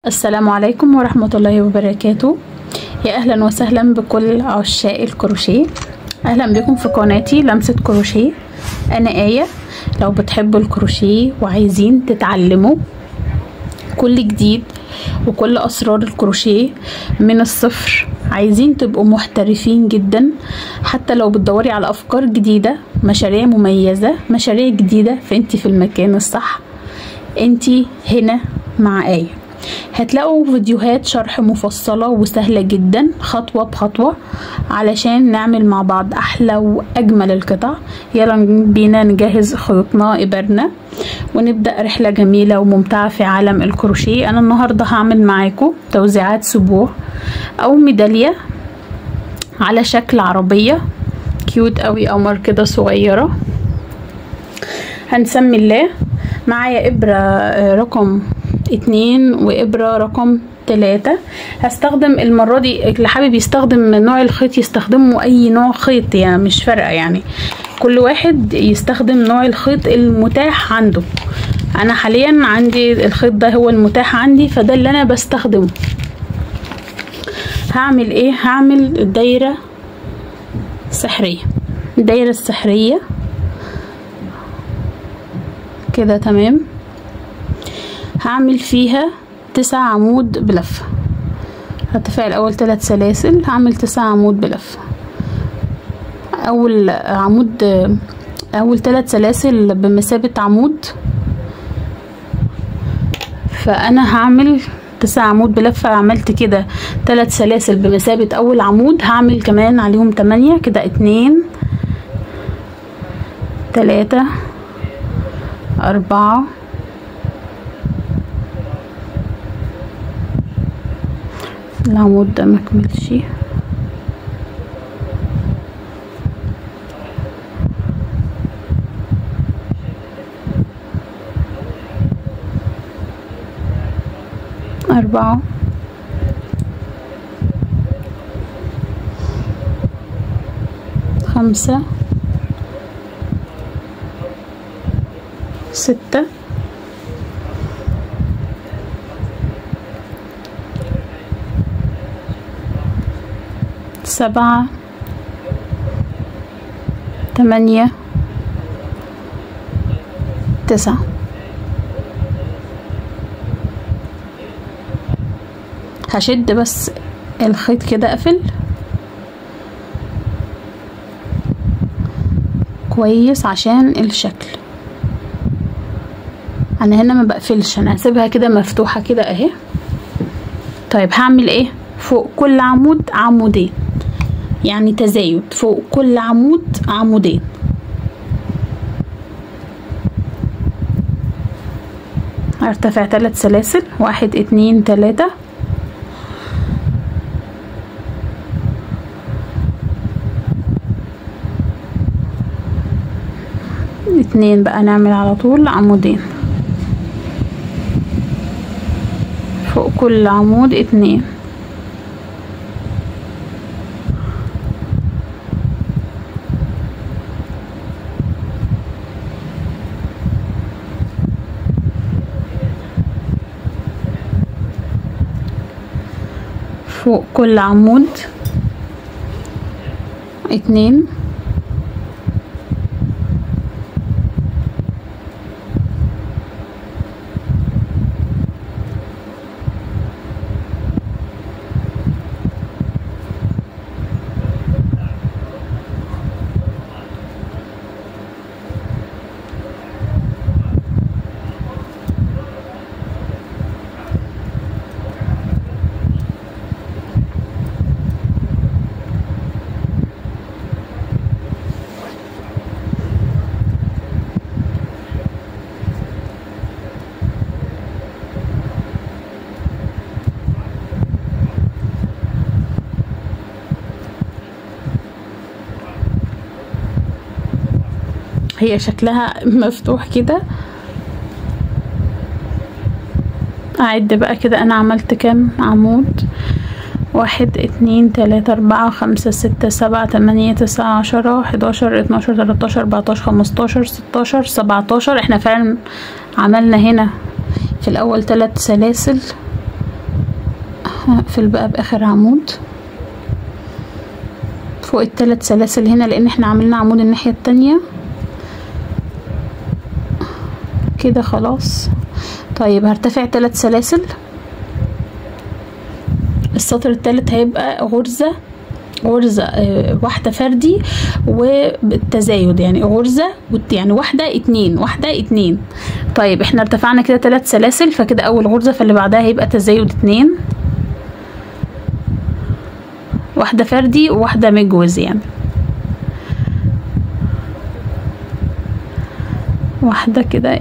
السلام عليكم ورحمة الله وبركاته. يا أهلا وسهلا بكل عشاق الكروشيه، أهلا بكم في قناتي لمسة كروشيه. أنا آية. لو بتحبوا الكروشيه وعايزين تتعلموا كل جديد وكل أسرار الكروشيه من الصفر، عايزين تبقوا محترفين جدا، حتى لو بتدوري على أفكار جديدة، مشاريع مميزة، مشاريع جديدة، فانتي في المكان الصح، انتي هنا مع آية. هتلاقوا فيديوهات شرح مفصلة وسهلة جدا، خطوة بخطوة، علشان نعمل مع بعض أحلى وأجمل القطع. يلا بينا نجهز خيوطنا إبرنا ونبدأ رحلة جميلة وممتعة في عالم الكروشيه. أنا النهاردة هعمل معاكم توزيعات سبوع أو ميدالية على شكل عربية cute قوي، قمر كده صغيرة. هنسمي الله. معايا إبرة رقم 2 وإبرة رقم 3. هستخدم المرة دي، اللي حابب يستخدم نوع الخيط يستخدمه أي نوع خيط، يعني مش فارقة، يعني كل واحد يستخدم نوع الخيط المتاح عنده. أنا حاليا عندي الخيط ده هو المتاح عندي، فده اللي أنا بستخدمه. هعمل إيه؟ هعمل دايرة سحرية. الدايرة السحرية كده، تمام. هعمل فيها 9 عمود بلفة. هرتفع الأول 3 سلاسل، هعمل 9 عمود بلفة. أول عمود، أول 3 سلاسل بمثابة عمود، فأنا هعمل 9 عمود بلفة. عملت كده 3 سلاسل بمثابة أول عمود، هعمل كمان عليهم 8 كده، 2 3 4. العمود ده مكملش. أربعة، خمسة، 6، 7، 8، 9. هشد بس الخيط كده، اقفل كويس عشان الشكل. انا هنا ما بقفلش، انا هسيبها كده مفتوحة كده اهي. طيب هعمل ايه؟ فوق كل عمود عمودين، يعني تزايد فوق كل عمود عمودين. هرتفع 3 سلاسل، 1 2 3. اتنين بقى نعمل على طول عمودين فوق كل عمود 2. فوق كل عمود 2. هي شكلها مفتوح كده. اعد بقى كده، انا عملت كام عمود؟ 1 2 3 4 5 6 7 8 9 10 11 12 13 14 15 16 17. احنا فعلا عملنا هنا في الاول 3 سلاسل هقفل بقى باخر عمود فوق الثلاث سلاسل هنا، لان احنا عملنا عمود الناحية التانية كده خلاص. طيب هرتفع 3 سلاسل. السطر الثالث هيبقى غرزة واحدة فردي وبالتزايد، يعني غرزة يعني واحدة اتنين واحدة اتنين. طيب احنا ارتفعنا كده 3 سلاسل، فكده اول غرزة فاللي بعدها هيبقى تزايد 2، واحدة فردي وواحدة مجوز، يعني واحدة كده 2،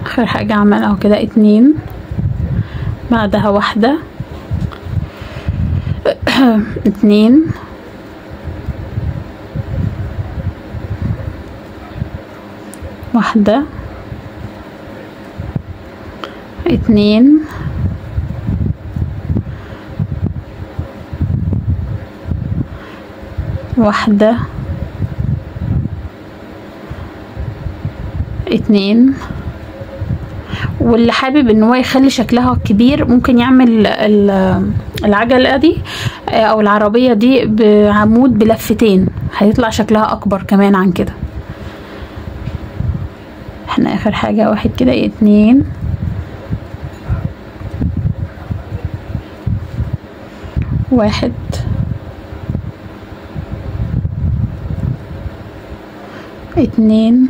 اخر حاجة عملها كده 2، بعدها واحدة 2، واحدة 2، واحدة 2. واللي حابب ان هو يخلي شكلها كبير ممكن يعمل العجلة دي او العربية دي بعمود بلفتين، هيطلع شكلها اكبر كمان عن كده. احنا اخر حاجة واحد كده 2، 1، 2.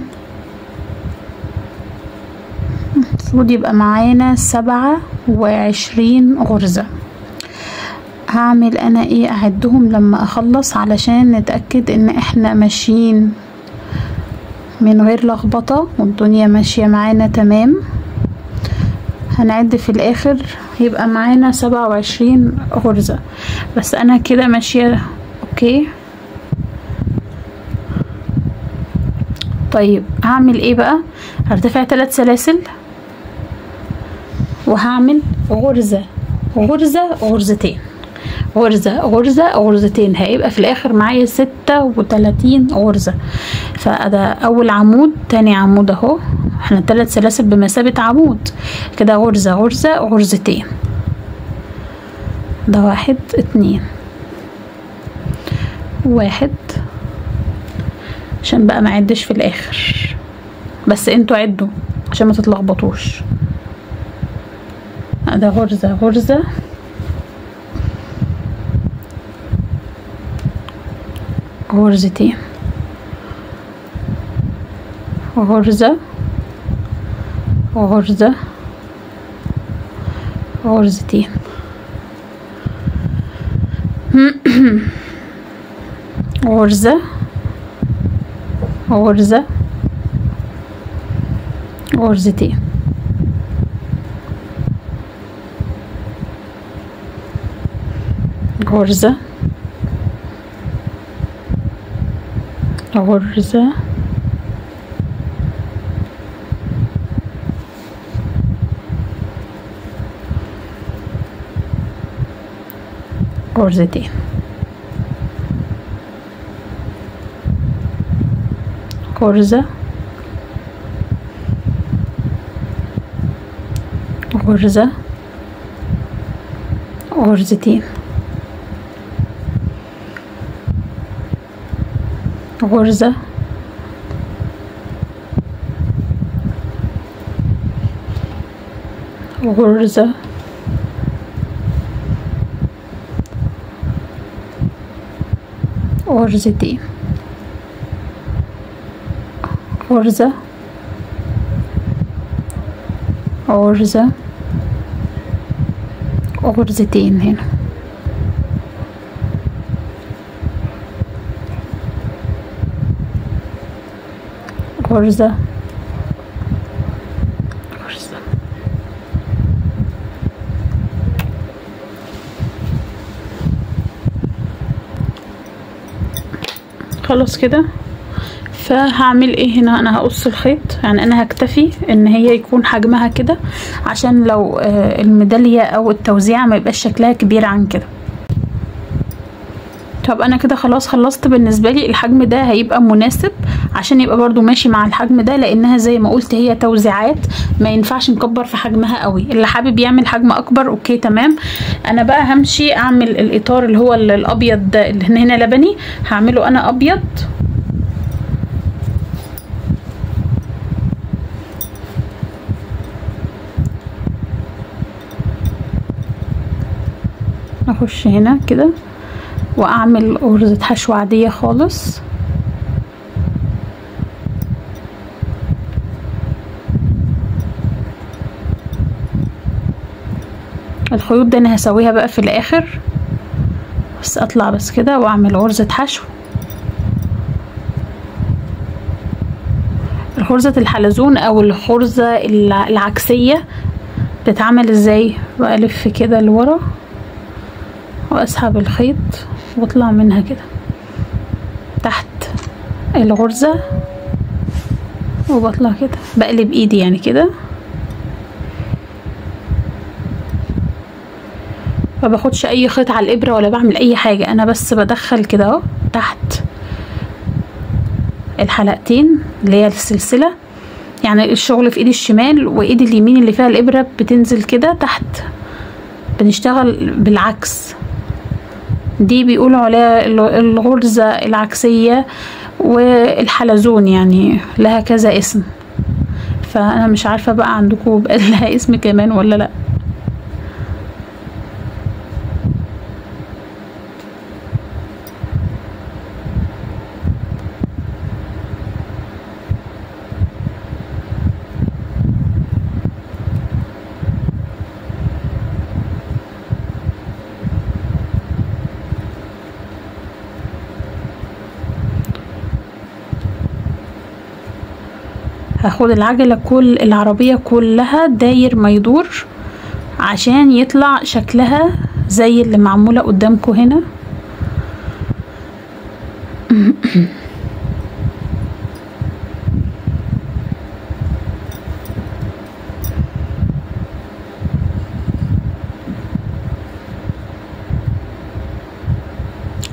المفروض يبقى معانا 27 غرزة. هعمل انا ايه؟ اعدهم لما اخلص علشان نتأكد ان احنا ماشيين من غير لخبطة والدنيا ماشية معانا تمام. هنعد في الاخر يبقى معانا 27 غرزة، بس انا كده ماشية okay. طيب هعمل ايه بقى؟ هرتفع 3 سلاسل وهعمل غرزة غرزة غرزتين غرزة غرزة غرزتين، هيبقى في الاخر معايا 36 غرزة. فده اول عمود، تاني عمود اهو، احنا 3 سلاسل بمثابة عمود كده، غرزة غرزة غرزتين، ده 1 2 1، عشان بقى ما اعدش في الاخر، بس انتوا عدوا عشان ما تتلخبطوش. ده غرزة غرزة غرزتين غرزة غرزة غرزتين غرزة غرزة غرزتين غرزة غرزة غرزتين غرزة غرزة غرزتين غرزة غرزة غرزتين غرزة غرزة غرزتين هنا. غرزة غرزة. خلاص كده. فهعمل ايه هنا؟ انا هقص الخيط، يعني انا هكتفي ان هي يكون حجمها كده عشان لو الميدالية او التوزيعة ما يبقاش شكلها كبير عن كده. طب انا كده خلاص خلصت. بالنسبة لي الحجم ده هيبقى مناسب عشان يبقى برضو ماشي مع الحجم ده، لانها زي ما قلت هي توزيعات ما ينفعش نكبر في حجمها قوي. اللي حابب يعمل حجم اكبر okay تمام. انا بقى همشي اعمل الاطار اللي هو الابيض ده اللي هنا لبني، هعمله انا ابيض. اخش هنا كده واعمل غرزة حشو عادية خالص. الخيوط دي انا هسويها بقى في الاخر، بس اطلع بس كده واعمل غرزة حشو. غرزة الحلزون او الغرزة العكسية بتتعمل ازاي؟ بألف كده لورا واسحب الخيط واطلع منها كده تحت الغرزة وبطلع كده، بقلب ايدي يعني كده. ما باخدش اي خيط على الابرة ولا بعمل اي حاجة، انا بس بدخل كده اهو تحت الحلقتين اللي هي السلسلة، يعني الشغل في ايدي الشمال وايدي اليمين اللي فيها الابرة بتنزل كده تحت، بنشتغل بالعكس. دي بيقولوا عليها الغرزة العكسية والحلزون، يعني لها كذا اسم، فانا مش عارفة بقى عندكم بقى لها اسم كمان ولا لا. هاخد العجلة كل العربية كلها داير ما يدور عشان يطلع شكلها زي اللي معمولة قدامكم هنا.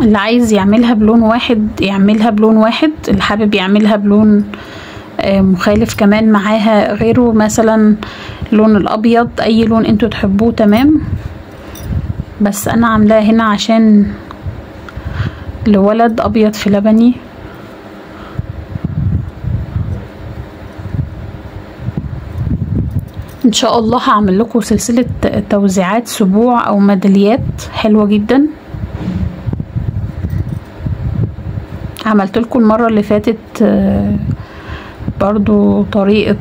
اللي عايز يعملها بلون واحد يعملها بلون واحد، اللي حابب يعملها بلون مخالف كمان معاها غيره، مثلا لون الابيض، اي لون انتوا تحبوه تمام. بس انا عاملاه هنا عشان لولد ابيض في لبني. ان شاء الله هعمل لكم سلسلة توزيعات سبوع او ميداليات حلوة جدا، عملت لكم المرة اللي فاتت برضو طريقة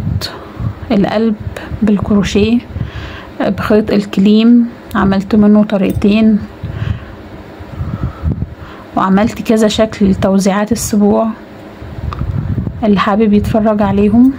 القلب بالكروشيه بخيط الكليم، عملت منه طريقتين وعملت كذا شكل لتوزيعات السبوع، اللي حابب يتفرج عليهم.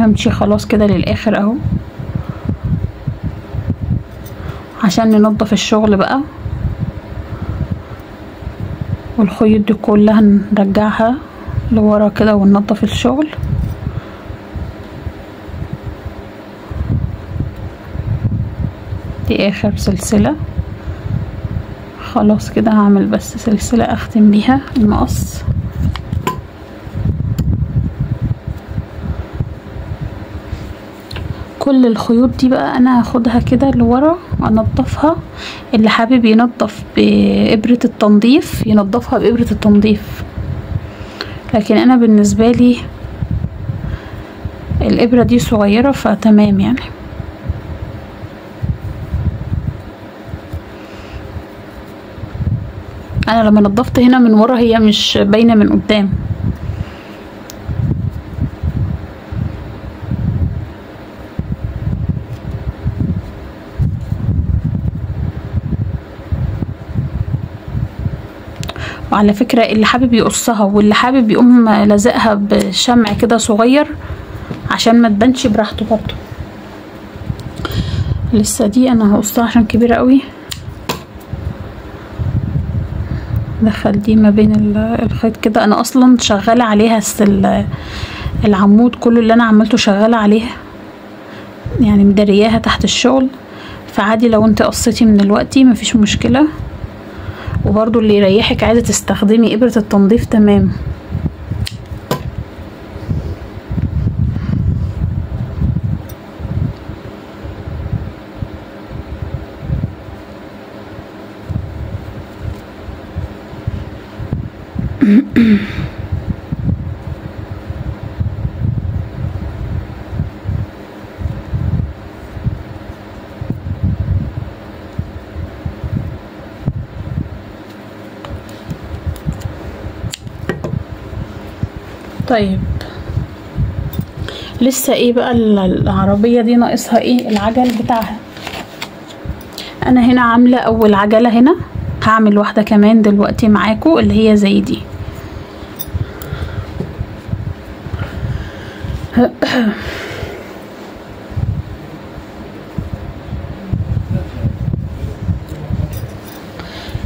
همشي خلاص كده للاخر اهو عشان ننظف الشغل بقى، والخيوط دي كلها نرجعها لورا كده وننظف الشغل. دي اخر سلسلة خلاص كده، هعمل بس سلسلة اختم بيها المقص. كل الخيوط دي بقى انا هاخدها كده لورا انضفها، اللي حابب ينضف بابرة التنظيف ينضفها بابرة التنظيف، لكن انا بالنسبة لي الابرة دي صغيرة فتمام يعني. انا لما نضفت هنا من ورا هي مش باينة من قدام. وعلى فكرة اللي حابب يقصها واللي حابب يقوم لازقها بشمع كده صغير عشان ما تبانش براحته برضو. لسه دي انا هقصها عشان كبيرة قوي. دخل دي ما بين الخيط كده. انا اصلا شغالة عليها العمود كله اللي انا عملته شغالة عليها، يعني مدرياها تحت الشغل، فعادي لو انت قصيتي من الوقت مفيش مشكلة. وبرضو اللي يريحك عايزة تستخدمي ابرة التنظيف تمام. طيب لسه ايه بقى العربية دي ناقصها ايه؟ العجل بتاعها. انا هنا عاملة اول عجلة، هنا هعمل واحدة كمان دلوقتي معاكو اللي هي زي دي.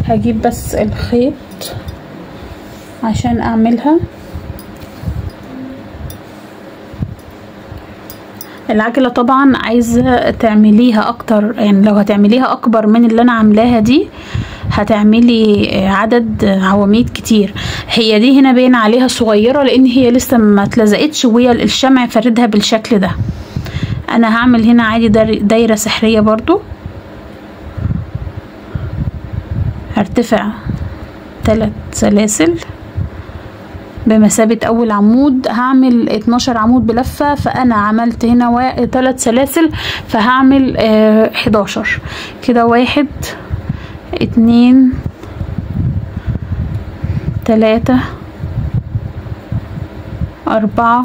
هجيب بس الخيط عشان اعملها. العجلة طبعا عايزة تعمليها اكتر، يعني لو هتعمليها اكبر من اللي انا عاملاها دي هتعملي عدد عواميد كتير. هي دي هنا باين عليها صغيرة لان هي لسه ما اتلزقتش وهي الشمع فردها بالشكل ده. انا هعمل هنا عادي دايرة سحرية برضو، هرتفع 3 سلاسل بمثابة اول عمود. هعمل 12 عمود بلفة، فانا عملت هنا 3 سلاسل فهعمل 11 كده. 1 2 3 4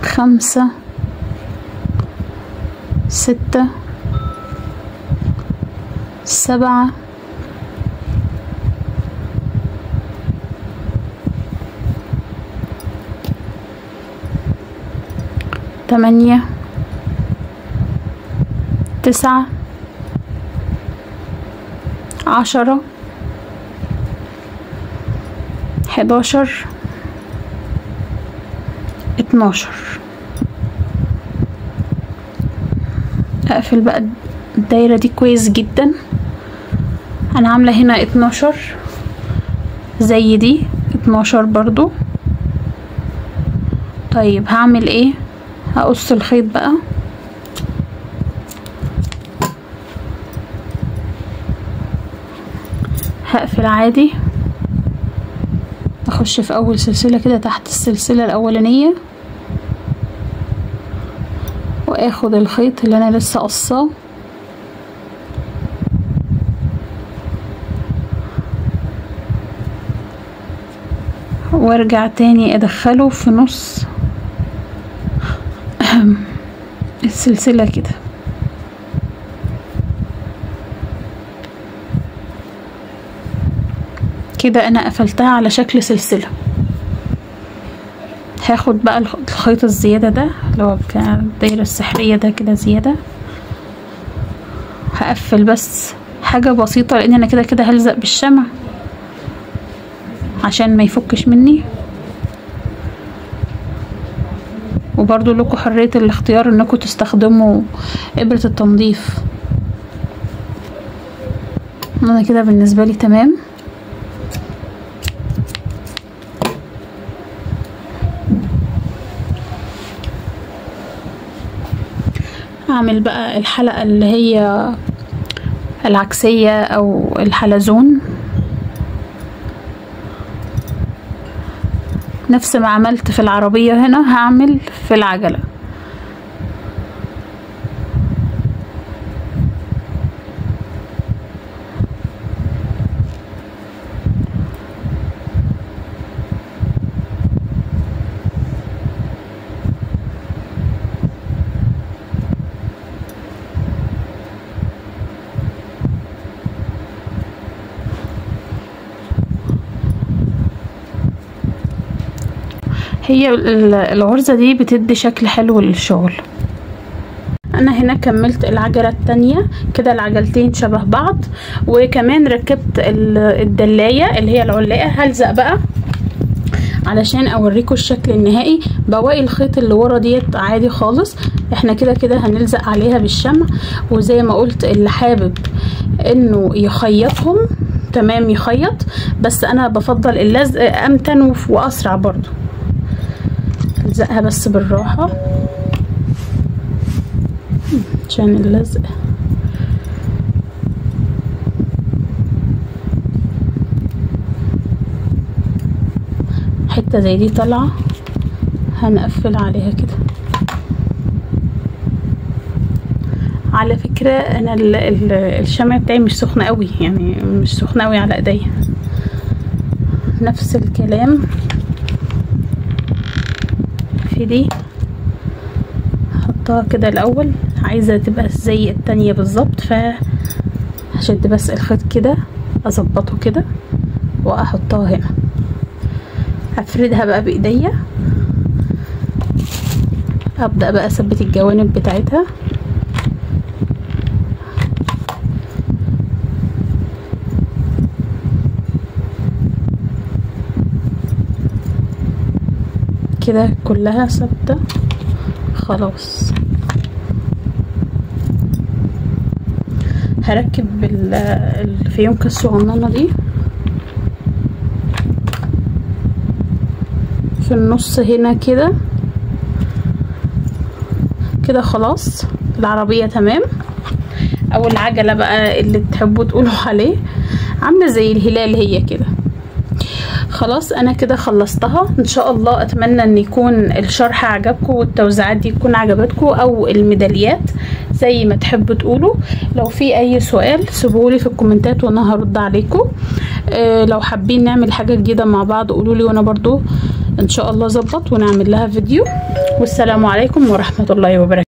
5 6 7 8 9 10 11 12. اقفل بقى الدايرة دي كويس جدا. انا عاملة هنا 12 زي دي 12 برضو. طيب هعمل ايه؟ هقص الخيط بقى. هقفل عادي، اخش في اول سلسلة كده تحت السلسلة الاولانية واخد الخيط اللي انا لسه قصاه وارجع تاني ادخله في نص السلسلة كده. كده انا قفلتها على شكل سلسلة. هاخد بقى الخيط الزيادة ده اللي هو بتاع الدايرة السحرية ده كده زيادة، هقفل بس حاجة بسيطة لان انا كده كده هلزق بالشمع عشان ما يفكش مني. وبرضو لكم حرية الاختيار انكم تستخدموا ابرة التنظيف. انا كده بالنسبة لي تمام. اعمل بقى الحلقة اللي هي العكسية او الحلزون نفس ما عملت في العربية هنا هعمل في العجلة. هي الغرزة دي بتدي شكل حلو للشغل. انا هنا كملت العجلة التانية كده، العجلتين شبه بعض، وكمان ركبت الدلاية اللي هي العلاقة. هلزق بقى علشان اوريكم الشكل النهائي. بواقي الخيط اللي ورا ديت عادي خالص، احنا كده كده هنلزق عليها بالشمع. وزي ما قلت اللي حابب انه يخيطهم تمام يخيط، بس انا بفضل اللزق امتن واسرع برضو. الزقها بس بالراحة عشان اللزق. حتة زي دي طالعة هنقفل عليها كده. على فكرة انا الشمع بتاعي مش سخن قوي، يعني مش سخن قوي على ايديا. نفس الكلام في دي، حطها كده الاول، عايزة تبقى زي التانية بالظبط، فهشد بس الخيط كده اظبطه كده واحطها هنا. افردها بقى بايديا، ابدأ بقى اثبت الجوانب بتاعتها. كده كلها ثابتة خلاص. هركب الفيونكة الصغننة دي في النص هنا كده كده. خلاص العربية تمام، او العجلة بقى اللي تحبوا تقولوا عليه، عاملة زي الهلال هي كده. خلاص انا كده خلصتها. ان شاء الله اتمنى ان يكون الشرح عجبكم والتوزيعات دي تكون عجبتكم، او الميداليات زي ما تحبوا تقولوا. لو في اي سؤال سيبولي في الكومنتات وانا هرد عليكم. لو حابين نعمل حاجة جديدة مع بعض قولولي، وانا برضو ان شاء الله ظبط ونعمل لها فيديو. والسلام عليكم ورحمة الله وبركاته.